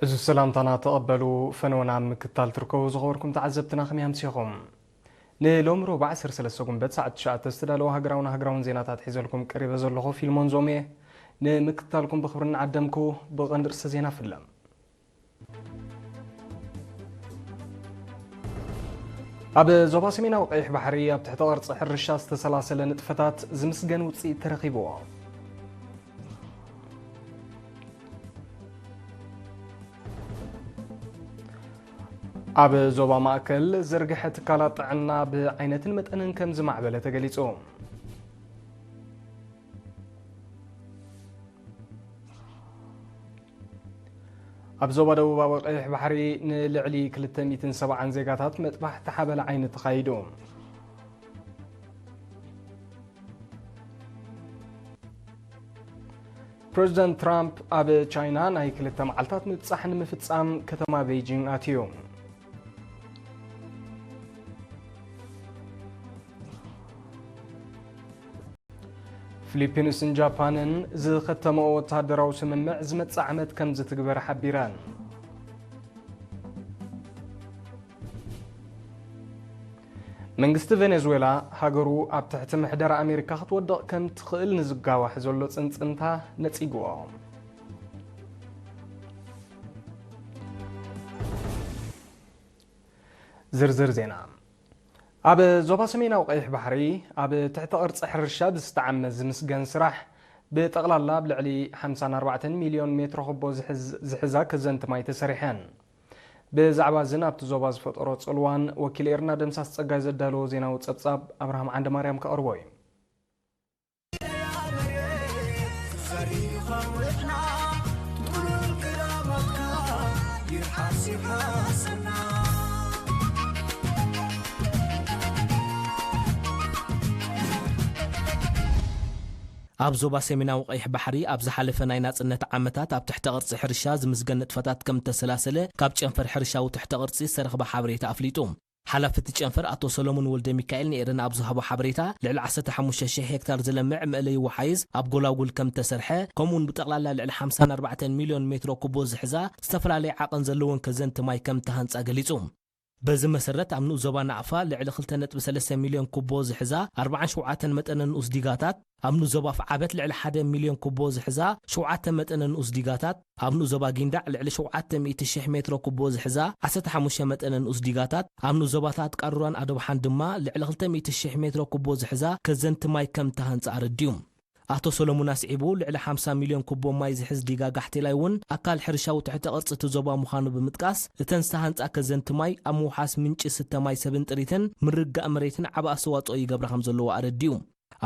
እዚ ሰላምታና ተቐበሉ። ፈነወና ኣብ ምክታል ትርከቡ ዝኸበርኩም ተዓዘብትና ከመይ ኣምሲኹም? ንሎሚ ሮባ ዓሰርተ ሰለስተ ጉንበት ሰዓት ትሽዓተ ዝተዳለወ ሃገራውን ሃገራውን ዜናታት ሒዘልኩም ቀሪበ ዘለኹ ፊልሞን ዞሜ። ንምክታልኩም ብኽብሪ እናዓደምኩ ብቐንዲ ርእሰ ዜና ፍለም። ኣብ ዞባ ሰሜናዊ ቀይሕ ባሕሪ ኣብ ትሕቲ ቅርጺ ሕርሻ ዝተሰላሰለ ንጥፈታት ዝምስገን ውጽኢት ተረኺብዎ። ኣብ ዞባ ማእከል ዝርግሐ ትካላት ጥዕና ብዓይነትን መጠንን ከም ዝማዕበለ ተገሊጹ። ኣብ ዞባ ደቡባዊ ቀይሕ ባሕሪ ንልዕሊ ክልተ ሚእትን ሰብዓን ዜጋታት መጥባሕቲ ሓበል ዓይኒ ተኻይዱ። ፕሬዚደንት ትራምፕ ኣብ ቻይና ናይ ክልተ መዓልታት ምብጻሕ ንምፍጻም ከተማ ቤይጂንግ ኣትዩ። ፊሊፒንስን ጃፓንን ዝኸተመኦ ወተሃደራዊ ስምምዕ ዝመጽእ ዓመት ከም ዝትግበር ሓቢረን። መንግስቲ ቬኔዙዌላ ሃገሩ ኣብ ትሕቲ ምሕደራ ኣሜሪካ ክትወድቕ ከም ትኽእል ንዝጋዋሕ ዘሎ ጽንጽንታ ነጺግዎ። ዝርዝር ዜና። ኣብ ዞባ ሰሜናዊ ቀይሕ ባሕሪ ኣብ ትሕቲ ቅርጺ ሕርሻ ብዝተዓመ ዝምስገን ስራሕ ብጠቕላላ ኣብ ልዕሊ ሓምሳን ኣርባዕተን ሚልዮን ሜትሮ ኩቦ ዝሕዝ-፣ ዝሕዛ ከዘንቲ ማይ ተሰሪሐን። ብዛዕባ እዝን ኣብቲ ዞባ ዝፈጠሮ ጽልዋን ወኪል ኤርና ደምሳስ ጸጋይ ዘዳለዎ ዜናዊ ጸብጻብ ኣብርሃም ዓንደ ማርያም ከቕርቦ እዩ። ኣብ ዞባ ሰሜናዊ ቀይሕ ባሕሪ ኣብ ዝሓለፈ ናይ ናጽነት ዓመታት ኣብ ትሕተ ቅርጺ ሕርሻ ዝምዝገን ንጥፈታት ከም እተሰላሰለ ካብ ጨንፈር ሕርሻዊ ትሕተ ቅርጺ ዝተረኽበ ሓበሬታ ኣፍሊጡ። ሓላፊ እቲ ጨንፈር ኣቶ ሰሎሞን ወልደ ሚካኤል ንኤረና ኣብ ዝሃቦ ሓበሬታ፣ ልዕሊ ዓሰርተ ሓሙሽተ ሽሕ ሄክታር ዝለምዕ መእለዪ ወሓይዝ ኣብ ጎላጉል ከም እተሰርሐ፣ ከምኡውን ብጠቕላላ ልዕሊ ሓምሳን ኣርባዕተን ሚልዮን ሜትሮ ኩቦ ዝሕዛ ዝተፈላለየ ዓቐን ዘለወን ከዘንቲ ማይ ከም እተሃንጻ ገሊጹ። በዚ መሰረት፣ ኣብ ንኡስ ዞባ ናቕፋ ልዕሊ ክልተ ነጥቢ ሰለስተ ሚልዮን ኩቦ ዝሕዛ ኣርባዓን ሸውዓተን መጠነ ንኡስ ዲጋታት፣ ኣብ ንኡስ ዞባ ኣፍዓበት ልዕሊ ሓደ ሚልዮን ኩቦ ዝሕዛ ሸውዓተ መጠነ ንኡስ ዲጋታት፣ ኣብ ንኡስ ዞባ ጊንዳዕ ልዕሊ ሸውዓተ ሚእቲ ሽሕ ሜትሮ ኩቦ ዝሕዛ ዓሰርተ ሓሙሽተ መጠነ ንኡስ ዲጋታት፣ ኣብ ንኡስ ዞባታት ቃሩራን ኣዶብሓን ድማ ልዕሊ ክልተ ሚእቲ ሽሕ ሜትሮ ኩቦ ዝሕዛ ከዘንቲ ማይ ከም እተሃንጻ ኣረዲኡ። ኣቶ ሰሎሙን ኣስዒቡ፣ ልዕሊ ሓምሳ ሚልዮን ኩቦ ማይ ዝሕዝ ዲጋ ጋሕቴላይ እውን ኣካል ሕርሻዊ ትሕተ ቅርጺ እቲ ዞባ ምዃኑ ብምጥቃስ፣ እተን ዝተሃንጻ ከዘንቲ ማይ ኣብ ምውሓስ ምንጪ ስተ ማይ ሰብን ጥሪትን ምርጋእ መሬትን ዓቢ ኣስተዋጽኦ ይገብራ ከም ዘለዋ ኣረዲኡ።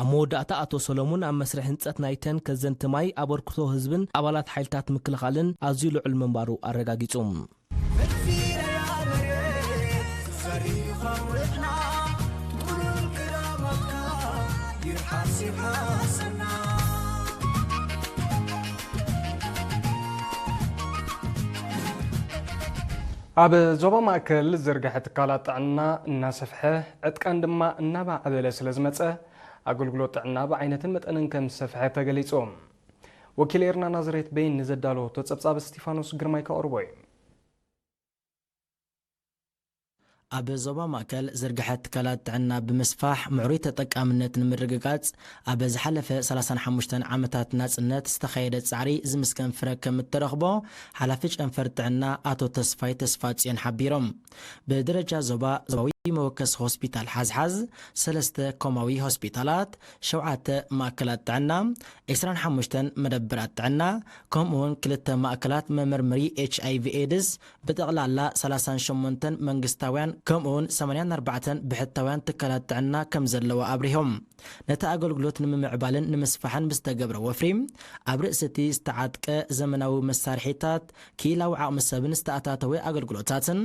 ኣብ መወዳእታ ኣቶ ሰሎሙን ኣብ መስርሕ ህንጸት ናይተን ከዘንቲ ማይ ኣበርክቶ ህዝብን ኣባላት ሓይልታት ምክልኻልን ኣዝዩ ልዑል ምንባሩ ኣረጋጊጹ። ኣብ ዞባ ማእከል ዝርግሐ ትካላት ጥዕና እናሰፍሐ፣ ዕጥቃን ድማ እናማዕበለ ስለ ዝመጸ፣ ኣገልግሎት ጥዕና ብዓይነትን መጠንን ከም ዝሰፍሐ ተገሊጹ። ወኪል ኤርና ናዝሬት በይን ንዘዳለወቶ ጸብጻብ እስቲፋኖስ ግርማይ ከቕርቦ እዩ። ኣብ ዞባ ማእከል ዝርግሐ ትካላት ጥዕና ብምስፋሕ ምዕሩይ ተጠቃምነት ንምርግጋጽ ኣብ ዝሓለፈ ሰላሳን ሓሙሽተን ዓመታት ናጽነት ዝተኻየደ ጻዕሪ ዝምስገን ፍረ ከም እተረኽቦ ሓላፊ ጨንፈር ጥዕና ኣቶ ተስፋይ ተስፋጽዮን ሓቢሮም። ብደረጃ ዞባ፣ ዞባዊ መወከሲ ሆስፒታል ሓዝሓዝ፣ ሰለስተ ኮማዊ ሆስፒታላት፣ ሸውዓተ ማእከላት ጥዕና፣ ዕስራን ሓሙሽተን መደብራት ጥዕና፣ ከምኡውን ክልተ ማእከላት መመርመሪ ኤች ኣይ ቪ ኤድስ፣ ብጠቕላላ ሰላሳን ሸሞንተን መንግስታውያን ከምኡውን ሰማንያን ኣርባዕተን ብሕታውያን ትካላት ጥዕና ከም ዘለዋ ኣብሪሆም። ነቲ ኣገልግሎት ንምምዕባልን ንምስፋሕን ብዝተገብረ ወፍሪ፣ ኣብ ርእሲ እቲ ዝተዓጥቀ ዘመናዊ መሳርሒታት፣ ክኢላዊ ዓቕሚ ሰብን ዝተኣታተወ ኣገልግሎታትን፣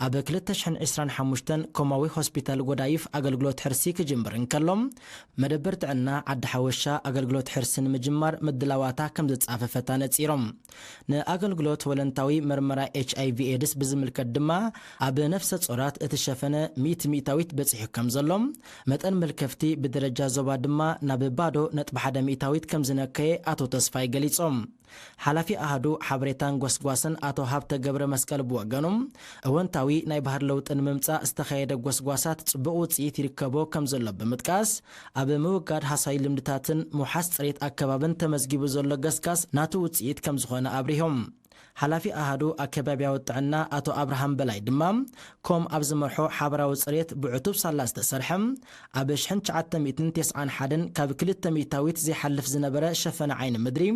ኣብ ክልተ ሽሕን ዕስራን ሓሙሽተን ኮማዊ ሆስፒታል ጎዳይፍ ኣገልግሎት ሕርሲ ክጅምር እንከሎ፣ መደበር ጥዕና ዓዲ ሓወሻ ኣገልግሎት ሕርሲ ንምጅማር ምድላዋታ ከም ዘጻፈፈታ ነጺሮም። ንኣገልግሎት ወለንታዊ መርመራ ኤች ኣይ ቪ ኤድስ ብዝምልከት ድማ፣ ኣብ ነፍሰ ጾራት እቲ ሸፈነ ሚእቲ ሚእታዊት በጺሑ ከም ዘሎ፣ መጠን መልከፍቲ ብደረጃ ዞባ ድማ ናብ ባዶ ነጥቢ ሓደ ሚእታዊት ከም ዝነከየ ኣቶ ተስፋይ ገሊጾም። ሓላፊ ኣሃዱ ሓበሬታን ጎስጓስን ኣቶ ሃብተ ገብረ መስቀል ብወገኑ፣ እወንታዊ ናይ ባህር ለውጢ ንምምጻእ ዝተኻየደ ጎስጓሳት ጽቡቕ ውጽኢት ይርከቦ ከም ዘሎ ብምጥቃስ፣ ኣብ ምውጋድ ሃሳይ ልምድታትን ምውሓስ ጽሬት ኣከባብን ተመዝጊቡ ዘሎ ገስጋስ ናቱ ውጽኢት ከም ዝኾነ ኣብሪሆም። ሓላፊ ኣሃዱ ኣከባብያዊ ጥዕና ኣቶ ኣብርሃም በላይ ድማ፣ ኮም ኣብ ዝመርሖ ሓበራዊ ጽሬት ብዕቱብ ሳላ ዝተሰርሐ፣ ኣብ ሽሕን ትሽዓተ ሚእትን ተስዓን ሓደን ካብ ክልተ ሚእታዊት ዘይሓልፍ ዝነበረ ሸፈነ ዓይኒ ምድሪ፣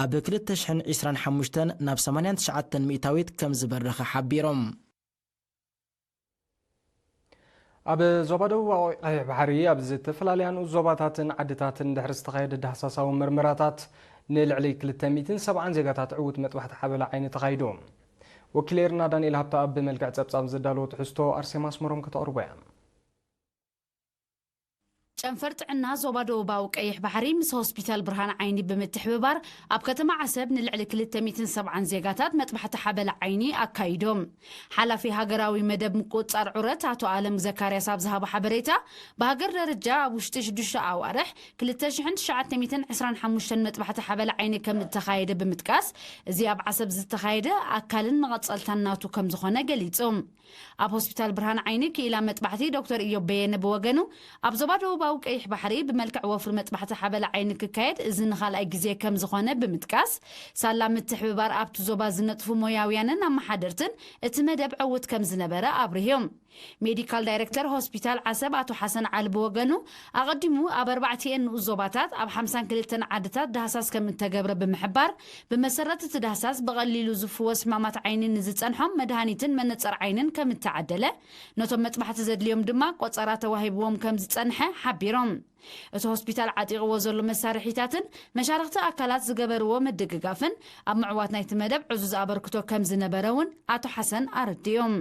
ኣብ ክልተ ሽሕን ዕስራን ሓሙሽተን ናብ ሰማንያን ትሽዓተን ሚእታዊት ከም ዝበረኸ ሓቢሮም። ኣብ ዞባ ደቡባዊ ቀይሕ ባሕሪ ኣብ ዝተፈላለያ ንኡስ ዞባታትን ዓድታትን ድሕሪ ዝተኻየደ ዳህሳሳዊ መርመራታት፣ ንልዕሊ ክልተ ሚእትን ሰብዓን ዜጋታት ዕዉት መጥባሕቲ ሓበላ ዓይኒ ተኻይዱ። ወኪል ኤርና ዳንኤል ሃብተኣብ ብመልክዕ ጸብጻብ ዘዳለዎ ትሕዝቶ ኣርሴማ ኣስመሮም ከተቕርቦ እያ። ጨንፈር ጥዕና ዞባ ደቡባዊ ቀይሕ ባሕሪ ምስ ሆስፒታል ብርሃን ዓይኒ ብምትሕብባር፣ ኣብ ከተማ ዓሰብ ንልዕሊ ክልተ ሚእትን ሰብዓን ዜጋታት መጥባሕቲ ሓበላ ዓይኒ ኣካይዶም። ሓላፊ ሃገራዊ መደብ ምቁጽጻር ዑረት ኣቶ ኣለም ዘካርያስ ኣብ ዝሃቦ ሓበሬታ፣ ብሃገር ደረጃ ኣብ ውሽጢ ሽዱሽተ ኣዋርሕ ክልተ ሽሕን ትሽዓተ ሚእትን ዕስራን ሓሙሽተን መጥባሕቲ ሓበላ ዓይኒ ከም እተኻየደ ብምጥቃስ፣ እዚ ኣብ ዓሰብ ዝተኻየደ ኣካልን መቐጸልታን ናቱ ከም ዝኾነ ገሊጹ። ኣብ ሆስፒታል ብርሃን ዓይኒ ክኢላ መጥባሕቲ ዶክተር ኢዮብ በየነ ብወገኑ፣ ኣብ ዞባ ደቡባዊ ቀይሕ ባሕሪ ብመልክዕ ወፍሪ መጥባሕቲ ሓበላ ዓይኒ ክካየድ እዚ ንኻልኣይ ግዜ ከም ዝኾነ ብምጥቃስ፣ ሳላ ምትሕብባር ኣብቲ ዞባ ዝነጥፉ ሞያውያንን ኣመሓደርትን እቲ መደብ ዕዉት ከም ዝነበረ ኣብሪሁ። ሜዲካል ዳይሬክተር ሆስፒታል ዓሰብ ኣቶ ሓሰን ዓሊ ብወገኑ፣ ኣቐዲሙ ኣብ ኣርባዕቲኤን ንኡስ ዞባታት ኣብ ሓምሳን ክልተን ዓድታት ዳህሳስ ከም እተገብረ ብምሕባር፣ ብመሰረት እቲ ዳህሳስ ብቐሊሉ ዝፍወስ ሕማማት ዓይኒ ንዝጸንሖም መድሃኒትን መነጸር ዓይንን ከም እተዓደለ፣ ነቶም መጥባሕቲ ዘድልዮም ድማ ቆጸራ ተዋሂብዎም ከም ዝጸንሐ ሓቢሮም። እቲ ሆስፒታል ዓጢቕዎ ዘሎ መሳርሒታትን መሻርኽቲ ኣካላት ዝገበርዎ ምድግጋፍን ኣብ ምዕዋት ናይቲ መደብ ዕዙዝ ኣበርክቶ ከም ዝነበረ እውን ኣቶ ሓሰን ኣረዲኦም።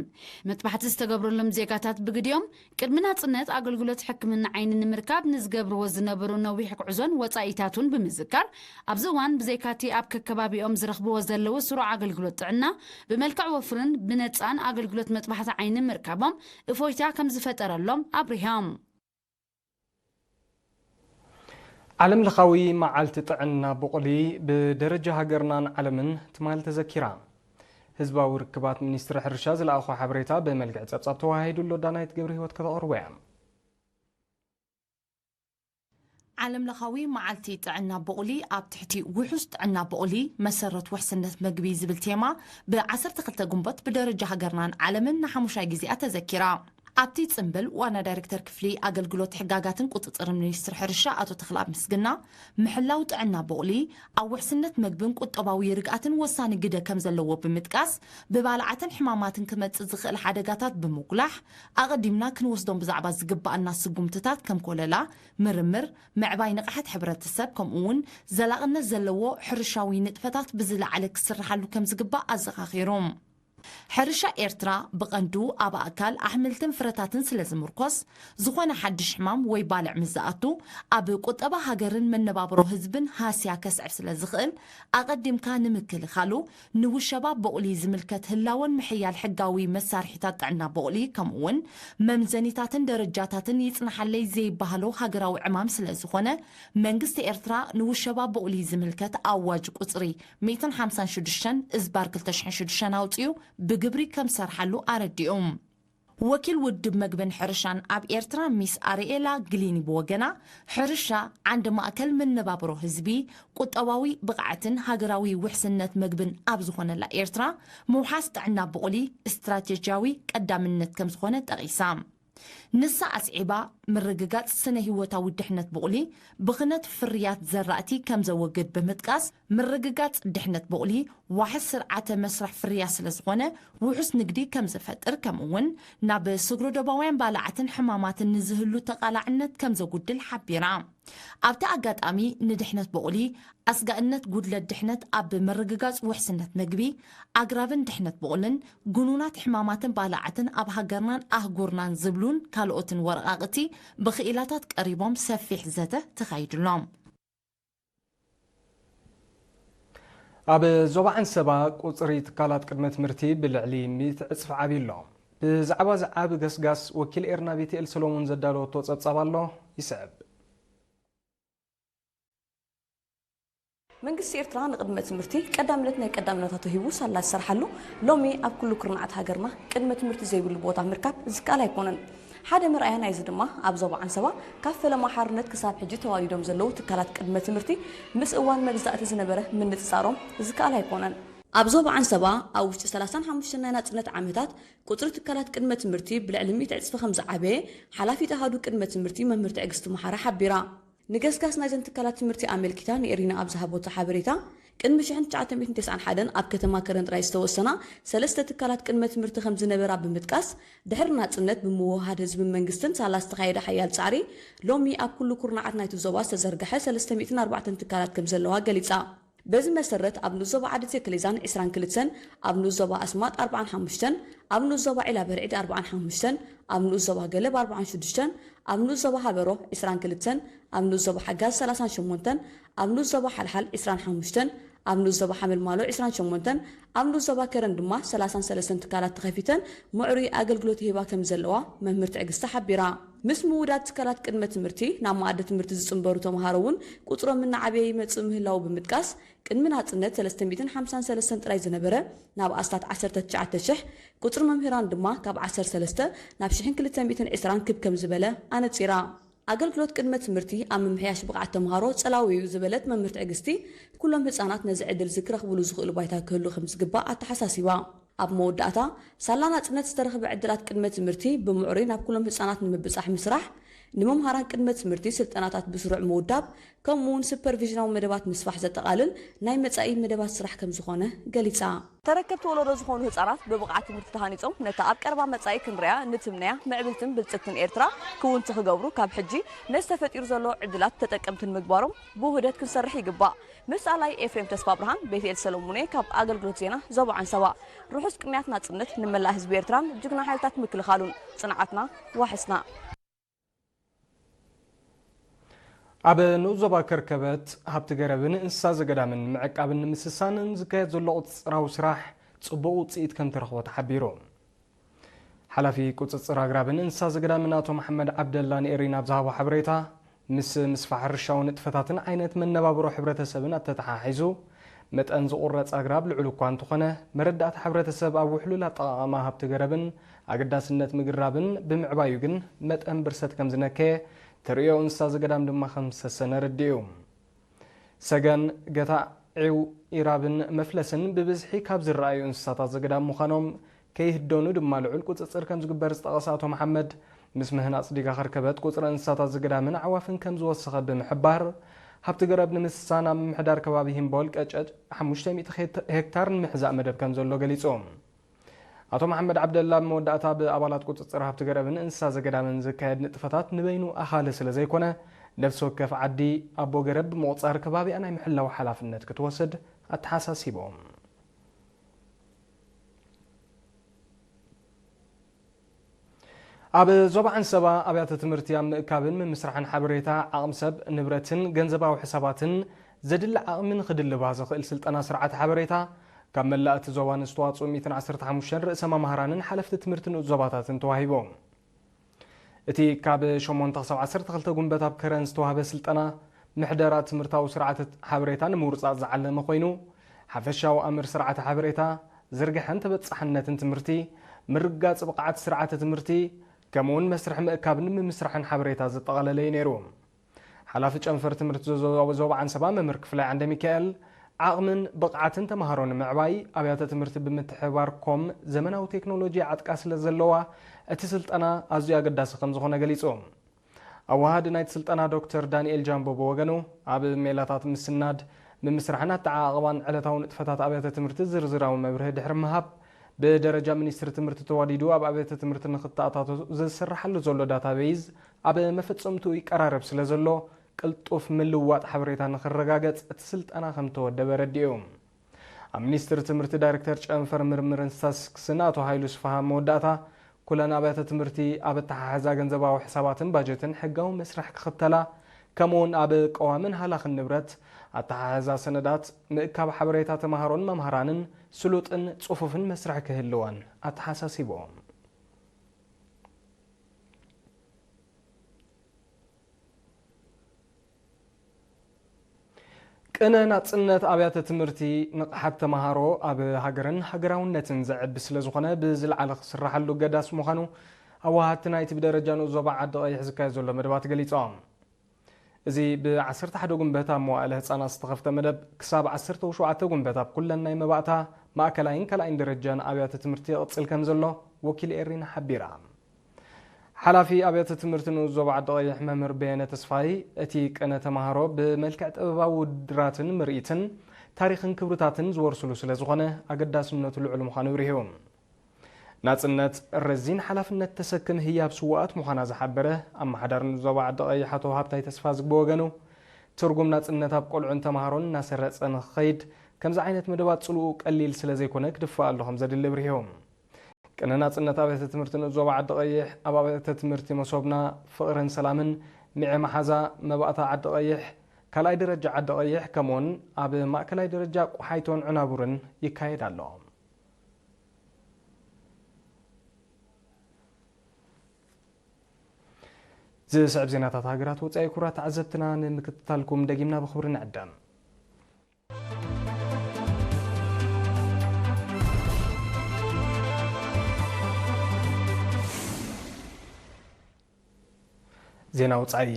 መጥባሕቲ ዝተገብረሎም ዜጋታት ብግዲኦም፣ ቅድሚ ናጽነት ኣገልግሎት ሕክምና ዓይኒ ንምርካብ ንዝገብርዎ ዝነበሩ ነዊሕ ጉዕዞን ወጻኢታቱን ብምዝካር፣ ኣብዚ እዋን ብዘይካቲ ኣብ ከከባቢኦም ዝረኽብዎ ዘለዉ ስሩዕ ኣገልግሎት ጥዕና፣ ብመልክዕ ወፍርን ብነጻን ኣገልግሎት መጥባሕቲ ዓይኒ ምርካቦም እፎይታ ከም ዝፈጠረሎም ኣብሪሆም። ዓለም ለኻዊ መዓልቲ ጥዕና ቡቕሊ ብደረጃ ሃገርናን ዓለምን ትማሊ ተዘኪራ። ህዝባዊ ርክባት ሚኒስትሪ ሕርሻ ዝለኣኾ ሓበሬታ ብመልክዕ ጸብጻብ ተወሃሂዱ ኣሎ። ዳናይት ገብረ ህይወት ከተቕርቦ እያ። ዓለም ለኻዊ መዓልቲ ጥዕና ቡቕሊ ኣብ ትሕቲ ውሑስ ጥዕና ቡቕሊ መሰረት ውሕስነት መግቢ ዝብል ቴማ ብ ዓሰርተ ክልተ ግንቦት ብደረጃ ሃገርናን ዓለምን ንሓሙሻይ ግዜኣ ተዘኪራ። ኣብቲ ጽምብል ዋና ዳይሬክተር ክፍሊ ኣገልግሎት ሕጋጋትን ቁጽጽርን ሚኒስትሪ ሕርሻ ኣቶ ተኽለኣብ ምስግና፣ ምሕላው ጥዕና ቡቕሊ ኣብ ውሕስነት መግብን ቁጠባዊ ርግኣትን ወሳኒ ግደ ከም ዘለዎ ብምጥቃስ፣ ብባልዓትን ሕማማትን ክመጽእ ዝኽእል ሓደጋታት ብምጉላሕ፣ ኣቐዲምና ክንወስዶም ብዛዕባ ዝግባኣና ስጉምትታት ከም ኮለላ፣ ምርምር፣ ምዕባይ ንቕሓት ሕብረተሰብ፣ ከምኡ እውን ዘላቕነት ዘለዎ ሕርሻዊ ንጥፈታት ብዝለዓለ ክስርሓሉ ከም ዝግባእ ኣዘኻኺሩ። ሕርሻ ኤርትራ ብቐንዱ ኣብ ኣእካል ኣሕምልትን ፍረታትን ስለ ዝምርኮስ፣ ዝኾነ ሓድሽ ሕማም ወይ ባልዕ ምስ ዝኣቱ፣ ኣብ ቁጠባ ሃገርን መነባብሮ ህዝብን ሃስያ ከስዕብ ስለ ዝኽእል፣ ኣቐዲምካ ንምክልኻሉ፣ ንውሸባ ቦቕሊ ዝምልከት ህላወን ምሕያል ሕጋዊ መሳርሒታት ጥዕና ቦቕሊ፣ ከምኡውን መምዘኒታትን ደረጃታትን ይጽናሓለይ ዘይበሃሎ ሃገራዊ ዕማም ስለ ዝኾነ፣ መንግስቲ ኤርትራ ንውሸባ ቦቕሊ ዝምልከት ኣዋጅ ቁጽሪ ሚእትን ሓምሳን ሽዱሽተን እዝባር ክልተ ሽሕን ሽዱሽተን ኣውጺኡ ብግብሪ ከም ዝሰርሓሉ ኣረዲኡ። ወኪል ውድብ መግብን ሕርሻን ኣብ ኤርትራ ሚስ ኣርኤላ ግሊኒ ብወገና፣ ሕርሻ ዓንዲ ማእከል መነባብሮ ህዝቢ፣ ቁጠባዊ ብቕዓትን ሃገራዊ ውሕስነት መግብን ኣብ ዝኾነላ ኤርትራ፣ ምውሓስ ጥዕና ብቑሊ ስትራቴጂያዊ ቀዳምነት ከም ዝኾነ ጠቒሳ። ንሳ ኣስዒባ፣ ምርግጋጽ ስነ ህይወታዊ ድሕነት ብቑሊ ብኽነት ፍርያት ዘራእቲ ከም ዘወግድ ብምጥቃስ፣ ምርግጋጽ ድሕነት ብቑሊ ዋሕስ ስርዓተ መስርሕ ፍርያት ስለ ዝኾነ፣ ውሑስ ንግዲ ከም ዘፈጥር፣ ከምኡ'ውን ናብ ስግረ ዶባውያን ባልዓትን ሕማማትን ንዝህሉ ተቓላዕነት ከም ዘጉድል ሓቢራ። ኣብቲ ኣጋጣሚ ንድሕነት ብቑሊ፣ ኣስጋእነት ጉድለት ድሕነት ኣብ ምርግጋጽ ውሕስነት መግቢ፣ ኣግራብን ድሕነት ብቑልን፣ ጉኑናት ሕማማትን ባልዓትን ኣብ ሃገርናን ኣህጉርናን ዝብሉን ካልኦትን ወረቓቕቲ ብኽኢላታት ቀሪቦም ሰፊሕ ዘተ ተኻይዱሎም። ኣብ ዞባ ዓንሰባ ቁጽሪ ትካላት ቅድመ ትምህርቲ ብልዕሊ ሚእቲ ዕጽፊ ዓብዩ ኣሎ። ብዛዕባ እዚ ዓቢ ገስጋስ ወኪል ኤርና ቤትኤል ሰሎሞን ዘዳለወቶ ጸብጻብ ኣሎ፣ ይስዕብ። መንግስቲ ኤርትራ ንቅድመ ትምህርቲ ቀዳምነት ናይ ቀዳምነታቱ ሂቡ ሳላ ዝሰርሓሉ፣ ሎሚ ኣብ ኩሉ ኩርናዓት ሃገርና ቅድመ ትምህርቲ ዘይብሉ ቦታ ምርካብ ዝከኣል ኣይኮነን። ሓደ መርኣያ ናይዚ ድማ ኣብ ዞባ ዓንሰባ ካብ ፈለማ ሓርነት ክሳብ ሕጂ ተዋሊዶም ዘለዉ ትካላት ቅድመ ትምህርቲ ምስ እዋን መግዛእቲ ዝነበረ ምንጽጻሮም ዝከኣል ኣይኮነን። ኣብ ዞባ ዓንሰባ ኣብ ውሽጢ ሰላሳን ሓሙሽተን ናይ ናጽነት ዓመታት ቁጽሪ ትካላት ቅድመ ትምህርቲ ብልዕሊ ሚእቲ ዕጽፊ ከም ዝዓበየ ሓላፊት ኣሃዱ ቅድመ ትምህርቲ መምህር ትዕግስቲ መሓራ ሓቢራ። ንገስጋስ ናይዘን ትካላት ትምህርቲ ኣመልኪታ ንኤሪና ኣብ ዝሃበቶ ሓበሬታ፣ ቅድሚ ሽሕን ትሽዓተ ሚእትን ተስዓን ሓደን ኣብ ከተማ ከረን ጥራይ ዝተወሰና ሰለስተ ትካላት ቅድመ ትምህርቲ ከም ዝነበራ ብምጥቃስ፣ ድሕሪ ናጽነት ብምውህሃድ ህዝብን መንግስትን ሳላ ዝተኻየደ ሓያል ጻዕሪ፣ ሎሚ ኣብ ኩሉ ኩርናዓት ናይቲ ዞባ ዝተዘርግሐ ሰለስተ ሚእትን ኣርባዕተን ትካላት ከም ዘለዋ ገሊጻ። በዚ መሰረት፣ ኣብ ንኡስ ዞባ ዓዲ ተክሌዛን ዕስራን ክልተን፣ ኣብ ንኡስ ዞባ ኣስማጥ ኣርባዓን ሓሙሽተን፣ ኣብ ንኡስ ዞባ ዒላ በርዒድ ኣርባዓን ሓሙሽተን፣ ኣብ ንኡስ ዞባ ገለብ ኣርባዓን ሽዱሽተን፣ ኣብ ንኡስ ዞባ ሃበሮ ዕስራን ክልተን፣ ኣብ ንኡስ ዞባ ሓጋዝ ሰላሳን ሸሞንተን፣ ኣብ ንኡስ ዞባ ሓልሓል ዕስራን ሓሙሽተን፣ ኣብ ንኡስ ዞባ ሓመልማሎ ዕስራን ሸሞንተን፣ ኣብ ንኡስ ዞባ ከረን ድማ ሰላሳን ሰለስተን ትካላት ተኸፊተን ምዕሩይ ኣገልግሎት ይህባ ከም ዘለዋ መምህር ትዕግስቲ ሓቢራ። ምስ ምውዳድ ትካላት ቅድመ ትምህርቲ ናብ መኣዲ ትምህርቲ ዝጽንበሩ ተምሃሮ እውን ቁጽሮም እናዓበየ ይመጽእ ምህላዉ ብምጥቃስ፣ ቅድሚ ናጽነት ሰለስተ ሚእትን ሓምሳን ሰለስተን ጥራይ ዝነበረ ናብ ኣስታት ዓሰርተ ትሽዓተ ሽሕ፣ ቁጽሪ መምህራን ድማ ካብ ዓሰርተ ሰለስተ ናብ ሽሕን ክልተ ሚእትን ዕስራን ክብ ከም ዝበለ ኣነጺራ። ኣገልግሎት ቅድመ ትምህርቲ ኣብ ምምሕያሽ ብቕዓት ተምሃሮ ጸላዊ እዩ ዝበለት መምህር ትዕግስቲ፣ ኩሎም ህጻናት ነዚ ዕድል እዚ ክረኽብሉ ዝኽእሉ ባይታ ክህሉ ከም ዝግባእ ኣተሓሳሲባ። ኣብ መወዳእታ፣ ሳላ ናጽነት ዝተረኽበ ዕድላት ቅድመ ትምህርቲ ብምዕሩይ ናብ ኩሎም ህጻናት ንምብጻሕ ምስራሕ፣ ንመምሃራን ቅድመ ትምህርቲ ስልጠናታት ብስሩዕ ምውዳብ፣ ከምኡ እውን ሱፐርቪዥናዊ መደባት ምስፋሕ ዘጠቓልል ናይ መጻኢ መደባት ስራሕ ከም ዝኾነ ገሊጻ። ተረከብቲ ወለዶ ዝኾኑ ህጻናት ብብቕዓት ትምህርቲ ተሃኒጾም ነታ ኣብ ቀረባ መጻኢ ክንሪኣ ንትምነያ ምዕብልትን ብልጽግትን ኤርትራ ክውንቲ ክገብሩ ካብ ሕጂ ነዚ ተፈጢሩ ዘሎ ዕድላት ተጠቀምቲ ንምግባሮም ብውህደት ክንሰርሕ ይግባእ። ምስ ኣላይ ኤፍሬም ተስፋብርሃን ቤትኤል ሰሎሙን እየ ካብ ኣገልግሎት ዜና ዞባ ዓንሰባ። ርሑስ ቅንያት ናጽነት ንመላእ ህዝቢ ኤርትራን ጅግና ሓይልታት ምክልኻሉን። ጽንዓትና ዋሕስና። ኣብ ንኡስ ዞባ ከርከበት ሃብቲ ገረብን እንስሳ ዘገዳምን ምዕቃብን ንምስሳንን ዝካየድ ዘሎ ቁጽጽራዊ ስራሕ ጽቡቕ ውጽኢት ከም ተረኽቦ ተሓቢሩ። ሓላፊ ቁጽጽር ኣግራብን እንስሳ ዘገዳምን ኣቶ መሓመድ ዓብደላ ንኤሪና ኣብ ዝሃቦ ሓበሬታ፣ ምስ ምስፋሕ ሕርሻዊ ንጥፈታትን ዓይነት መነባብሮ ሕብረተሰብን ኣተተሓሒዙ፣ መጠን ዝቑረጽ ኣግራብ ልዑል እኳ እንተኾነ፣ መረዳእታ ሕብረተሰብ ኣብ ውሕሉል ኣጠቓቕማ ሃብቲ ገረብን ኣገዳስነት ምግራብን ብምዕባዩ ግን መጠን ብርሰት ከም ዝነከየ፣ ተርእዮ እንስሳ ዘገዳም ድማ ከም ዝሰሰነ ኣረዲኡ። ሰገን፣ ገታዒው፣ ኢራብን መፍለስን ብብዝሒ ካብ ዝረኣዩ እንስሳታት ዘገዳም ምዃኖም ከይህደኑ ድማ ልዑል ቁጽጽር ከም ዝግበር ዝጠቐሰ ኣቶ መሓመድ፣ ምስ ምህናጽ ዲጋ ከርከበት ቁጽሪ እንስሳታት ዘገዳምን ኣዕዋፍን ከም ዝወሰኸ ብምሕባር፣ ሃብቲ ገረብ ንምስሳን ኣብ ምምሕዳር ከባቢ ሂምቦል ቀጨጭ ሓሙሽተ ሚእቲ ሄክታር ንምሕዛእ መደብ ከም ዘሎ ገሊጹ። ኣቶ መሓመድ ዓብደላ ኣብ መወዳእታ፣ ብኣባላት ቁጽጽር ሃብቲ ገረብን እንስሳ ዘገዳምን ዝካየድ ንጥፈታት ንበይኑ ኣኻሊ ስለ ዘይኮነ፣ ነፍሲ ወከፍ ዓዲ ኣቦ ገረብ ብምቑጻር ከባቢኣ ናይ ምሕላው ሓላፍነት ክትወስድ ኣተሓሳሲቦም። ኣብ ዞባ ዓንሰባ ኣብያተ ትምህርቲ ኣብ ምእካብን ምምስራሕን ሓበሬታ፣ ዓቕሚ ሰብ፣ ንብረትን ገንዘባዊ ሕሳባትን ዘድሊ ዓቕሚ ንኽድልባ ዘኽእል ስልጠና ስርዓተ ሓበሬታ ካብ መላእ እቲ ዞባ ንዝተዋፅኡ ሚእትን ዓሰርተ ሓሙሽተን ርእሰ መማህራንን ሓለፍቲ ትምህርቲ ንኡስ ዞባታትን ተዋሂቡ። እቲ ካብ ሸሞንተ ክሳብ ዓሰርተ ክልተ ጉንበት ኣብ ከረን ዝተዋህበ ስልጠና፣ ምሕደራ ትምህርታዊ ስርዓተ ሓበሬታ ንምውርጻጽ ዝዓለመ ኮይኑ፣ ሓፈሻዊ ኣምር ስርዓተ ሓበሬታ፣ ዝርግሐን ተበጻሕነትን ትምህርቲ፣ ምርግጋጽ ብቕዓት ስርዓተ ትምህርቲ፣ ከምኡውን መስርሕ ምእካብን ምምስራሕን ሓበሬታ ዘጠቓለለ እዩ ነይሩ። ሓላፊ ጨንፈር ትምህርቲ ዞ-፣ ዞባ ዓንሰባ መምህር ክፍላይ ዓንደ ሚካኤል፣ ዓቕምን ብቕዓትን ተምሃሮ ንምዕባይ ኣብያተ ትምህርቲ ብምትሕብባር ኮም ዘመናዊ ቴክኖሎጂ ይዓጥቃ ስለ ዘለዋ፣ እቲ ስልጠና ኣዝዩ ኣገዳሲ ከም ዝኾነ ገሊጹ። ኣወሃዲ ናይቲ ስልጠና ዶክተር ዳንኤል ጃምቦ ብወገኑ፣ ኣብ ሜላታት ምስናድ፣ ምምስራሕን ኣተዓቓቕባን ዕለታዊ ንጥፈታት ኣብያተ ትምህርቲ ዝርዝራዊ መብርሂ ድሕሪ ምሃብ፣ ብደረጃ ሚኒስትሪ ትምህርቲ ተዋዲዱ ኣብ ኣብያተ ትምህርቲ ንኽተኣታቶ ዝስርሓሉ ዘሎ ዳታቤይዝ ኣብ መፈጸምትኡ ይቀራረብ ስለ ዘሎ፣ ቅልጡፍ ምልውዋጥ ሓበሬታ ንኽረጋገጽ እቲ ስልጠና ከም ተወደበ ረዲኡ። ኣብ ሚኒስትሪ ትምህርቲ ዳይሬክተር ጨንፈር ምርምርን ስታትስቲክስን ኣቶ ሃይሉ ስፍሃ መወዳእታ፣ ኩለን ኣብያተ ትምህርቲ ኣብ ኣተሓሕዛ ገንዘባዊ ሕሳባትን ባጀትን ሕጋዊ መስርሕ ክኽተላ፣ ከምኡውን ኣብ ቀዋምን ሃላኽን ንብረት፣ ኣተሓሕዛ ሰነዳት፣ ምእካብ ሓበሬታ ተምሃሮን መምሃራንን ስሉጥን ጽፉፍን መስርሕ ክህልወን ኣተሓሳሲቦም። ቅነ ናጽነት ኣብያተ ትምህርቲ ንቕሓት ተምሃሮ ኣብ ሃገርን ሃገራውነትን ዘዕቢ ስለ ዝኾነ ብዝለዓለ ክስራሓሉ ገዳስ ምዃኑ ኣወሃድቲ ናይቲ ብደረጃ ንኡስ ዞባ ዓዲ ቀይሕ ዝካየድ ዘሎ መደባት ገሊጾም። እዚ ብ ዓሰርተ ሓደ ጉንበት ኣብ መዋእለ ህጻናት ዝተኸፍተ መደብ ክሳብ ዓሰርተ ሸውዓተ ጉንበት ኣብ ኩለን ናይ መባእታ ማእከላይን ካልኣይን ደረጃን ኣብያተ ትምህርቲ ይቕጽል ከም ዘሎ ወኪል ኤሪና ሓቢራ። ሓላፊ ኣብያተ ትምህርቲ ንኡስ ዞባ ዓዲ ቀይሕ መምህር በየነ ተስፋይ፣ እቲ ቅነ ተምሃሮ ብመልክዕ ጥበባዊ ውድድራትን ምርኢትን ታሪኽን ክብርታትን ዝወርስሉ ስለ ዝኾነ ኣገዳስነቱ ልዑል ምዃኑ ኣብሪሁ። ናጽነት ረዚን ሓላፍነት ተሰክም ህያብ ስውኣት ምዃና ዝሓበረ ኣመሓዳሪ ንኡስ ዞባ ዓዲ ቀይሕ ኣቶ ሃብታይ ተስፋዝጊ ብወገኑ፣ ትርጉም ናጽነት ኣብ ቆልዑን ተምሃሮን እናሰረጸ ንኽኸይድ ከምዚ ዓይነት መደባት ጽልኡ ቀሊል ስለ ዘይኮነ ክድፋኣሉ ከም ዘድሊ ኣብሪሁ። ቅነ ናጽነት ኣብያተ ትምህርቲ ንኡስ ዞባ ዓዲ ቀይሕ ኣብ ኣብያተ ትምህርቲ መሶብና፣ ፍቕርን ሰላምን፣ ሚዐ መሓዛ፣ መባእታ ዓዲ ቀይሕ፣ ካልኣይ ደረጃ ዓዲ ቀይሕ፣ ከምኡውን ኣብ ማእከላይ ደረጃ ቆሓይቶን ዕናቡርን ይካየድ ኣሎ። ዝስዕብ ዜናታት ሃገራት ወጻኢ ክቡራት ተዓዘብትና ንምክትታልኩም ደጊምና ብኽብሪ ንዕደም። ዜና ወጻኢ።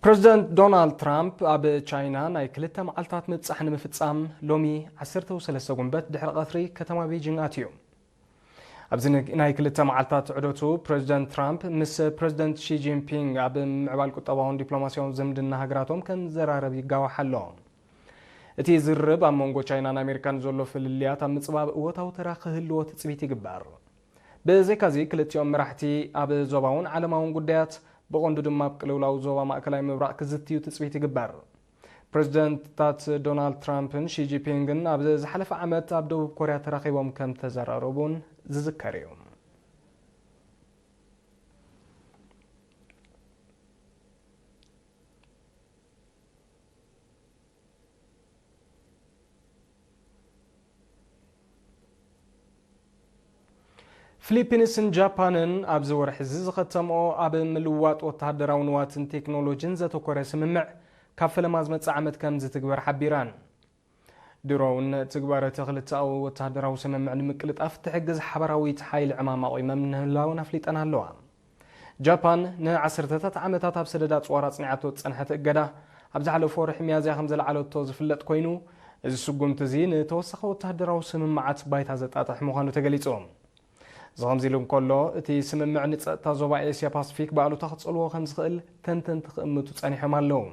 ፕረዚደንት ዶናልድ ትራምፕ ኣብ ቻይና ናይ ክልተ መዓልታት ምብጻሕ ንምፍጻም ሎሚ ዓሰርተ ሰለስተ ጉንበት ድሕሪ ቀትሪ ከተማ ቤጂንግ ኣትዩ። ኣብዚ ን-፣ ናይ ክልተ መዓልታት ዑደቱ ፕረዚደንት ትራምፕ ምስ ፕረዚደንት ሺ ጂንፒንግ ኣብ ምዕባል ቁጠባውን ዲፕሎማስያውን ዝምድና ሃገራቶም ከም ዘራረብ ይጋዋሕ ኣሎ። እቲ ዝርርብ ኣብ መንጎ ቻይናን ኣሜሪካን ዘሎ ፍልልያት ኣብ ምጽባብ እወታዊ ተራ ክህልዎ ትጽቢት ይግበር። ብዘይካዚ ክልቲኦም መራሕቲ ኣብ ዞባውን ዓለማውን ጉዳያት፣ ብቐንዱ ድማ ኣብ ቅልውላው ዞባ ማእከላይ ምብራቕ ክዝትዩ ትጽቢት ይግበር። ፕረዚደንታት ዶናልድ ትራምፕን ሺ ጂንፒንግን ኣብ ዝሓለፈ ዓመት ኣብ ደቡብ ኮርያ ተራኺቦም ከም ተዘራረቡን ዝዝከር እዩ። ፊሊፒንስን ጃፓንን ኣብዚ ወርሒ እዚ ዝኸተምኦ ኣብ ምልውዋጥ ወተሃደራዊ ንዋትን ቴክኖሎጂን ዘተኮረ ስምምዕ ካብ ፈለማ ዝመጽእ ዓመት ከም ዝትግበር ሓቢረን። ድሮ እውን ትግባረ እቲ ክልተኣዊ ወተሃደራዊ ስምምዕ ንምቅልጣፍ ትሕግዝ ሓበራዊት ሓይሊ ዕማም ኣቑመን ምህላወን ኣፍሊጠን ኣለዋ። ጃፓን ንዓሰርተታት ዓመታት ኣብ ሰደድ ኣጽዋር ኣጽኒዓቶ ዝጸንሐት እገዳ፣ ኣብ ዝሓለፈ ወርሒ ሚያዝያ ከም ዘልዓለቶ ዝፍለጥ ኮይኑ፣ እዚ ስጉምቲ እዚ ንተወሳኺ ወተሃደራዊ ስምምዓት ባይታ ዘጣጥሕ ምዃኑ ተገሊጹ። እዚ ከምዚ ኢሉ እንከሎ፣ እቲ ስምምዕ ንጸጥታ ዞባ ኤስያ ፓሲፊክ ብኣሉታ ክጸልዎ ከም ዝኽእል ተንተንቲ ክእምቱ ጸኒሖም ኣለዉ።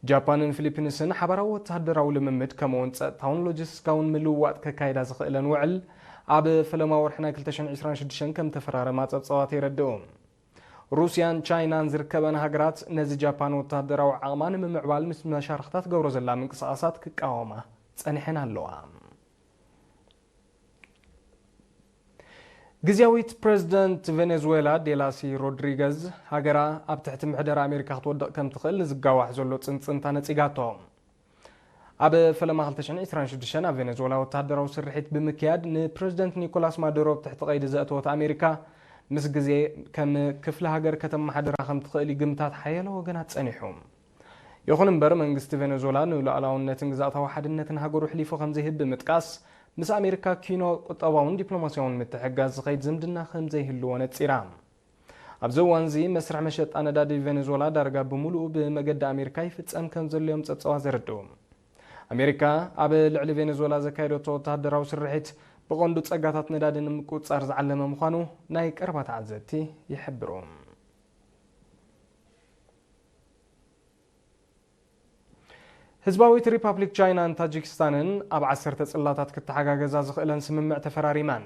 ጃፓንን ፊሊፒንስን ሓባራዊ ወተሃደራዊ ልምምድ፣ ከምኡውን ጸጥታውን ሎጂስቲካውን ምልውዋጥ ከካይዳ ዝኽእለን ውዕል፣ ኣብ ፈለማ ወርሒ ናይ ክልተ ሽሕን ዕስራን ሽዱሽተን ከም ተፈራረማ ጸብጻባት የረድኡ። ሩስያን ቻይናን ዝርከበን ሃገራት፣ ነዚ ጃፓን ወተሃደራዊ ዓቕማ ንምምዕባል ምስ መሻርኽታ ትገብሮ ዘላ ምንቅስቓሳት ክቃወማ ጸኒሐን ኣለዋ። ግዝያዊት ፕረዚደንት ቬኔዙዌላ ዴላሲ ሮድሪገዝ፣ ሃገራ ኣብ ትሕቲ ምሕደራ ኣሜሪካ ክትወድቕ ከም ትኽእል ንዝጋዋሕ ዘሎ ጽንጽንታ ነጺጋቶ። ኣብ ፈለማ ክልተ ሽሕን ዕስራን ሽዱሽተን ኣብ ቬኔዙዌላ ወተሃደራዊ ስርሒት ብምክያድ ንፕረዚደንት ኒኮላስ ማዱሮ ኣብ ትሕቲ ቀይዲ ዘእተወት ኣሜሪካ፣ ምስ ግዜ ከም ክፍለ ሃገር ከተመሓድራ ከም ትኽእል ይግምታት ሓያሎ ወገናት ጸኒሑ። ይኹን እምበር፣ መንግስቲ ቬኔዙዌላ ንሉዓላውነትን ግዝኣታዊ ሓድነትን ሃገሩ ኣሕሊፉ ከም ዘይህብ ብምጥቃስ፣ ምስ ኣሜሪካ ኪኖ ቁጠባውን ዲፕሎማስያውን ምትሕግጋዝ ዝኸይድ ዝምድና ከም ዘይህልዎ ነጺራ። ኣብዚ እዋን እዚ፣ መስርሕ መሸጣ ነዳዲ ቬኔዙዌላ ዳርጋ ብምሉኡ ብመገዲ ኣሜሪካ ይፍጸም ከም ዘሎ እዮም ጸብጻባት ዘረድኡ። ኣሜሪካ ኣብ ልዕሊ ቬኔዙዌላ ዘካየደቶ ወተሃደራዊ ስርሒት፣ ብቐንዱ ጸጋታት ነዳዲ ንምቁጽጻር ዝዓለመ ምዃኑ ናይ ቀረባ ተዓዘብቲ ይሕብሩ። ህዝባዊት ሪፓብሊክ ቻይናን ታጂክስታንን ኣብ ዓሰርተ ጽላታት ክተሓጋገዛ ዝኽእለን ስምምዕ ተፈራሪመን።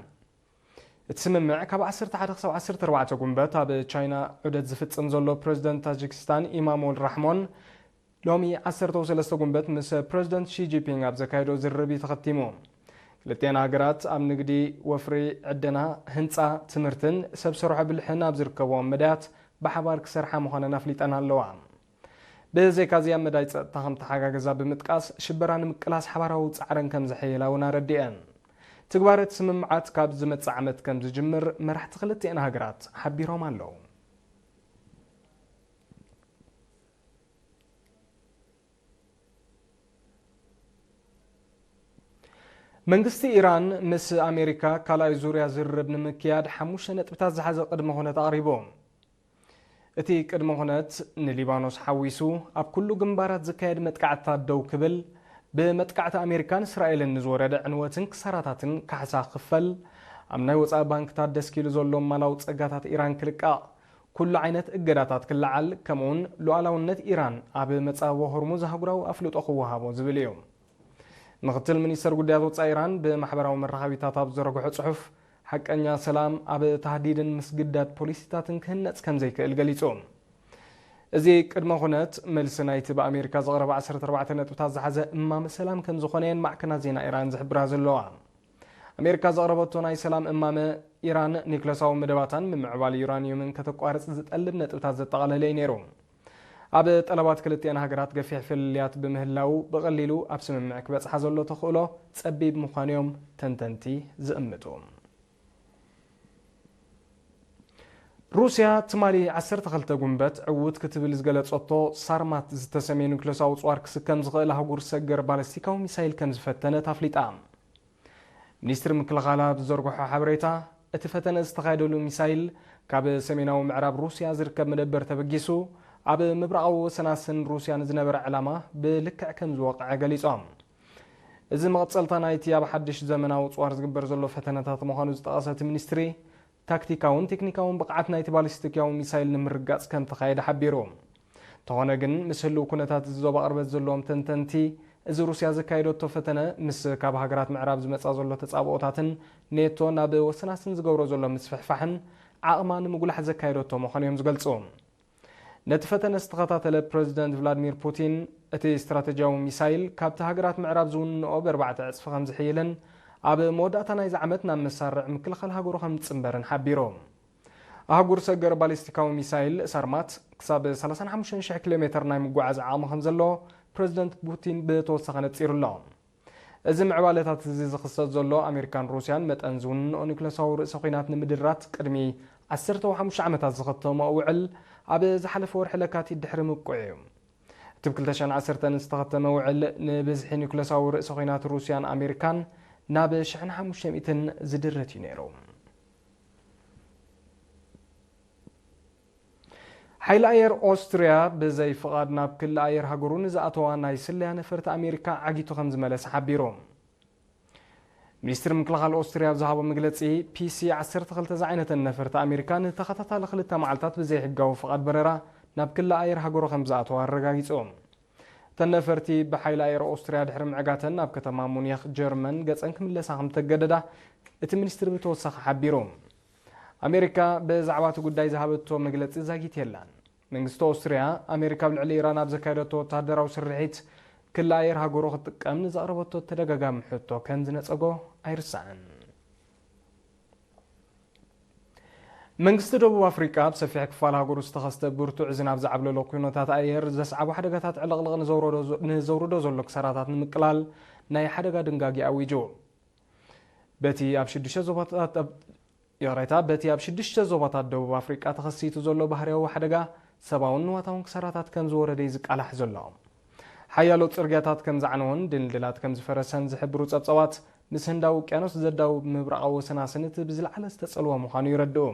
እቲ ስምምዕ ካብ ዓሰርተ ሓደ ክሳብ ዓሰርተ ኣርባዕተ ጉንበት ኣብ ቻይና ዑደት ዝፍጽም ዘሎ ፕረዚደንት ታጂክስታን ኢማሞል ራሕሞን፣ ሎሚ ዓሰርተ ሰለስተ ጉንበት ምስ ፕረዚደንት ሺ ጂንፒንግ ኣብ ዘካየዶ ዝርርብ እዩ ተኸቲሙ። ክልቲኣን ሃገራት ኣብ ንግዲ፣ ወፍሪ፣ ዕደና፣ ህንጻ፣ ትምህርትን ሰብ ሰርሖ ብልሕን ኣብ ዝርከብዎም መዳያት ብሓባር ክሰርሓ ምዃነን ኣፍሊጠን ኣለዋ። ብዘይካዚ ኣብ መዳይ ጸጥታ ከም ተሓጋገዛ ብምጥቃስ ሽበራ ንምቅላስ ሓባራዊ ጻዕረን ከም ዘሐየላ እውን ኣረዲአን። ትግባረ እቲ ስምምዓት ካብ ዝመጽእ ዓመት ከም ዝጅምር መራሕቲ ክልቲኣን ሃገራት ሓቢሮም ኣለዉ። መንግስቲ ኢራን ምስ ኣሜሪካ ካልኣይ ዙርያ ዝርርብ ንምክያድ ሓሙሽተ ነጥብታት ዝሓዘ ቅድመ ኩነት ኣቕሪቡ። እቲ ቅድመ ኩነት ንሊባኖስ ሓዊሱ ኣብ ኩሉ ግንባራት ዝካየድ መጥቃዕትታት ደው ክብል፣ ብመጥቃዕቲ ኣሜሪካን እስራኤልን ንዝወረደ ዕንወትን ክሳራታትን ካሕሳ ክኽፈል፣ ኣብ ናይ ወጻኢ ባንክታት ደስኪሉ ዘሎ ማላዊ ጸጋታት ኢራን ክልቃቕ፣ ኩሉ ዓይነት እገዳታት ክለዓል፣ ከምኡውን ሉዓላውነት ኢራን ኣብ መጻብቦ ሆርሙዝ ኣህጉራዊ ኣፍልጦ ክወሃቦ ዝብል እዩ። ምክትል ሚኒስተር ጉዳያት ወጻኢ ኢራን ብማሕበራዊ መራኸቢታት ኣብ ዝዘርግሖ ጽሑፍ፣ ሓቀኛ ሰላም ኣብ ታህዲድን ምስግዳድ ፖሊሲታትን ክህነጽ ከም ዘይክእል ገሊጹ። እዚ ቅድመ ኩነት፣ መልሲ ናይቲ ብኣሜሪካ ዝቐረበ ዓሰርተ ኣርባዕተ ነጥብታት ዝሓዘ እማመ ሰላም ከም ዝኾነ እየን ማዕከናት ዜና ኢራን ዝሕብራ ዘለዋ። ኣሜሪካ ዘቕረበቶ ናይ ሰላም እማመ፣ ኢራን ኒክለሳዊ መደባታን ምምዕባል ዩራኒየምን ከተቋርጽ ዝጠልብ ነጥብታት ዘጠቓለለ እዩ ነይሩ። ኣብ ጠለባት ክልቲኣን ሃገራት ገፊሕ ፍልልያት ብምህላው፣ ብቐሊሉ ኣብ ስምምዕ ክበጽሓ ዘሎ ተኽእሎ ጸቢብ ምዃኑ እዮም ተንተንቲ ዝእምቱ። ሩስያ ትማሊ ዓሰርተ ክልተ ጉንበት ዕዉት ክትብል ዝገለጸቶ ሳርማት ዝተሰምየ ኑክለሳዊ ጽዋር ክስከም ዝኽእል ኣህጉር ሰገር ባለስቲካዊ ሚሳይል ከም ዝፈተነት ኣፍሊጣ። ሚኒስትሪ ምክልኻላ ብዝዘርግሖ ሓበሬታ፣ እቲ ፈተነ ዝተኻየደሉ ሚሳይል ካብ ሰሜናዊ ምዕራብ ሩስያ ዝርከብ መደበር ተበጊሱ፣ ኣብ ምብራቓዊ ወሰናስን ሩስያ ንዝነበረ ዕላማ ብልክዕ ከም ዝወቕዐ ገሊጾም። እዚ መቐጸልታ ናይቲ ኣብ ሓድሽ ዘመናዊ ጽዋር ዝግበር ዘሎ ፈተነታት ምዃኑ ዝጠቐሰ እቲ ሚኒስትሪ፣ ታክቲካውን ቴክኒካውን ብቕዓት ናይቲ ባሊስቲካዊ ሚሳይል ንምርጋጽ ከም ተኻየደ ሓቢሩ። እንተኾነ ግን፣ ምስ ህልው ኩነታት እዚ ዞባ ቅርበት ዘለዎም ተንተንቲ፣ እዚ ሩስያ ዘካየደቶ ፈተነ ምስ ካብ ሃገራት ምዕራብ ዝመጻ ዘሎ ተጻብኦታትን ኔቶ ናብ ወሰናስን ዝገብሮ ዘሎ ምስፍሕፋሕን ዓቕማ ንምጉላሕ ዘካየደቶ ምዃኑ እዮም ዝገልጹ። ነቲ ፈተነ ዝተኸታተለ ፕረዚደንት ቭላድሚር ፑቲን፣ እቲ ስትራተጂያዊ ሚሳይል ካብቲ ሃገራት ምዕራብ ዝውንንኦ ብኣርባዕተ ዕጽፊ ከም ዝሕይልን ኣብ መወዳእታ ናይዚ ዓመት ናብ መሳርዕ ምክልኻል ሃገሩ ከም ዝጽንበርን ሓቢሩ። ኣህጉር ሰገር ባሊስቲካዊ ሚሳይል ሳርማት ክሳብ ሰላሳን ሓሙሽተን ሽሕ ኪሎ ሜተር ናይ ምጉዓዝ ዓቕሚ ከም ዘለዎ ፕረዚደንት ፑቲን ብተወሳኺ ነጺሩ ኣሎ። እዚ ምዕባለታት እዚ ዝኽሰት ዘሎ፣ ኣሜሪካን ሩስያን መጠን ዝውንንኦ ኒውክለሳዊ ርእሰ ኲናት ንምድራት ቅድሚ ዓሰርተ ሓሙሽተ ዓመታት ዝኸተሞ ውዕል ኣብ ዝሓለፈ ወርሒ ለካቲት ድሕሪ ምብቅዑ እዩ። እቲ ብ ክልተ ሽሕን ዓሰርተን ዝተኸተመ ውዕል፣ ንብዝሒ ኒውክለሳዊ ርእሰ ኲናት ሩስያን ኣሜሪካን ናብ ሽሕን ሓሙሽተ ሚእትን ዝድርት እዩ ነይሩ። ሓይሊ ኣየር ኦስትርያ ብዘይ ፍቓድ ናብ ክሊ ኣየር ሃገሩ ንዝኣተዋ ናይ ስለያ ነፈርቲ ኣሜሪካ ዓጊቱ ከም ዝመለሰ ሓቢሩ። ሚኒስትሪ ምክልኻል ኦስትርያ ኣብ ዝሃቦ መግለጺ፣ ፒሲ ዓሰርተ ክልተ ዝዓይነተን ነፈርቲ ኣሜሪካ ንተኸታታሊ ክልተ መዓልታት ብዘይሕጋዊ ፍቓድ በረራ ናብ ክሊ ኣየር ሃገሩ ከም ዝኣተዋ ኣረጋጊጹ። እተን ነፈርቲ ብሓይሊ ኣየር ኦስትርያ ድሕሪ ምዕጋተን ናብ ከተማ ሙኒኽ ጀርመን ገጸን ክምለሳ ከም ተገደዳ እቲ ሚኒስትሪ ብተወሳኺ ሓቢሩ። ኣሜሪካ ብዛዕባ እቲ ጉዳይ ዝሃበቶ መግለጺ ዛጊት የላን። መንግስቲ ኦስትርያ፣ ኣሜሪካ ኣብ ልዕሊ ኢራን ኣብ ዘካየደቶ ወተሃደራዊ ስርሒት ክሊ ኣየር ሃገሩ ክትጥቀም ንዘቕረበቶ ተደጋጋሚ ሕቶ ከም ዝነጸጎ ኣይርሳዕን። መንግስቲ ደቡብ ኣፍሪቃ፣ ኣብ ሰፊሕ ክፋል ሃገሩ ዝተኸስተ ብርቱዕ ዝናብ ዝዓብለሎ ኩነታት ኣየር ዘስዓቦ ሓደጋታት ዕልቕልቕ ንዘውረዶ፣ ንዘውርዶ ዘሎ ክሳራታት ንምቅላል ናይ ሓደጋ ድንጋጌ ኣዊጁ። በቲ ኣብ ሽዱሽተ ዞባታት፣ ይቕሬታ፣ በቲ ኣብ ሽዱሽተ ዞባታት ደቡብ ኣፍሪቃ ተኸሲቱ ዘሎ ባህርያዊ ሓደጋ፣ ሰብኣውን ንዋታውን ክሳራታት ከም ዝወረደ እዩ ዝቃላሕ ዘሎ። ሓያሎ ጽርግያታት ከም ዝዓነወን ድልድላት ከም ዝፈረሰን ዝሕብሩ ጸብጻባት፣ ምስ ህንዳዊ ውቅያኖስ ዘዳውብ ምብራቓዊ ወሰናስን እቲ ብዝለዓለ ዝተጸልወ ምዃኑ ይረድኡ።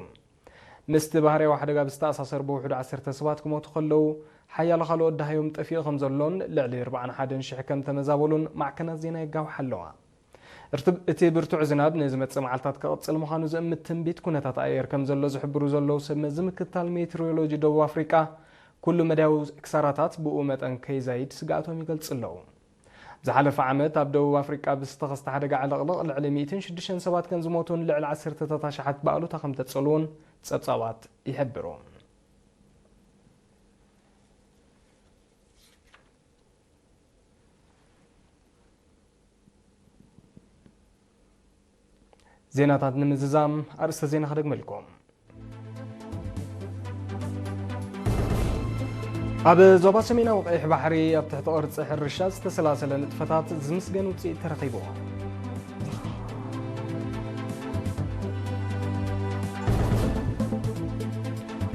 ምስቲ ባህርያዊ ሓደጋ ብዝተኣሳሰር ብውሕዱ ዓሰርተ ሰባት ክሞቱ ከለዉ፣ ሓያሎ ካልኦት ደሃዮም ጠፊኡ ከም ዘሎን ልዕሊ ኣርባዓን ሓደን ሽሕ ከም ተመዛበሉን ማዕከናት ዜና የጋውሓ ኣለዋ። እርቲ-፣ እቲ ብርቱዕ ዝናብ ንዝመጽእ መዓልታት ክቕጽል ምዃኑ ዝእምት ትንቢት ኩነታት ኣየር ከም ዘሎ ዝሕብሩ ዘለዉ ሰብ መዚ ምክትታል ሜትሮሎጂ ደቡብ ኣፍሪቃ፣ ኩሉ መዳያዊ ክሳራታት ብኡ መጠን ከይዛይድ ስግኣቶም ይገልጹ ኣለዉ። ዝሓለፈ ዓመት ኣብ ደቡብ ኣፍሪቃ ብዝተኸስተ ሓደጋ ዕልቕልቕ ልዕሊ ሚእትን ሽዱሽተን ሰባት ከም ዝሞቱን ልዕሊ ዓሰርተታት ኣሽሓት ብኣሉታ ከም ተጸልዉን ጸብጻባት ይሕብሩ። ዜናታት ንምዝዛም ኣርእስተ ዜና ክደግመልኩም። ኣብ ዞባ ሰሜናዊ ቀይሕ ባሕሪ ኣብ ትሕቲ ቅርጺ ሕርሻ ዝተሰላሰለ ንጥፈታት ዝምስገን ውጽኢት ተረኺቡ።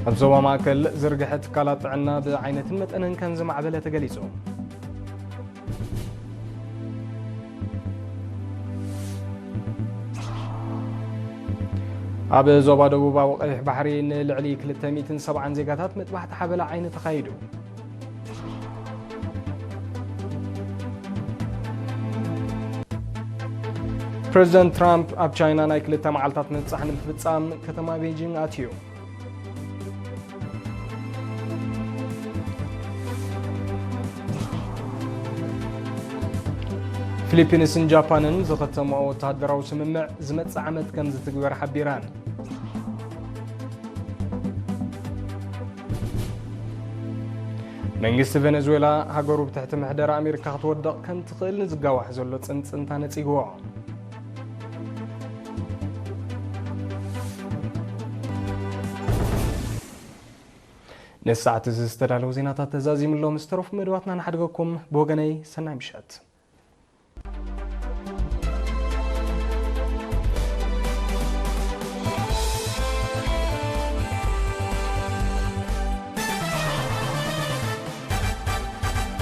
ኣብ ዞባ ማእከል ዝርግሐ ትካላት ጥዕና ብዓይነትን መጠንን ከም ዝማዕበለ ተገሊጹ። ኣብ ዞባ ደቡባዊ ቀይሕ ባሕሪ ንልዕሊ ክልተ ሚእትን ሰብዓን ዜጋታት መጥባሕቲ ሓበላ ዓይኒ ተኻይዱ። ፕሬዚደንት ትራምፕ ኣብ ቻይና ናይ ክልተ መዓልታት ምብጻሕ ንምፍጻም ከተማ ቤጂንግ ኣትዩ። ፊሊፒንስን ጃፓንን ዝኸተምኦ ወተሃደራዊ ስምምዕ ዝመጽእ ዓመት ከም ዝትግበር ሓቢረን። መንግስቲ ቬነዙዌላ ሃገሩ ብትሕቲ ምሕደራ ኣሜሪካ ክትወድቕ ከም ትኽእል ንዝጋዋሕ ዘሎ ጽንጽንታ ነጺግዎ። ነዚ ሰዓት እዚ ዝተዳለዉ ዜናታት ተዛዚሙ ኣሎ። ምስ ተረፉ መደባትና ንሓድገኩም። ብወገነይ ሰናይ ምሸት።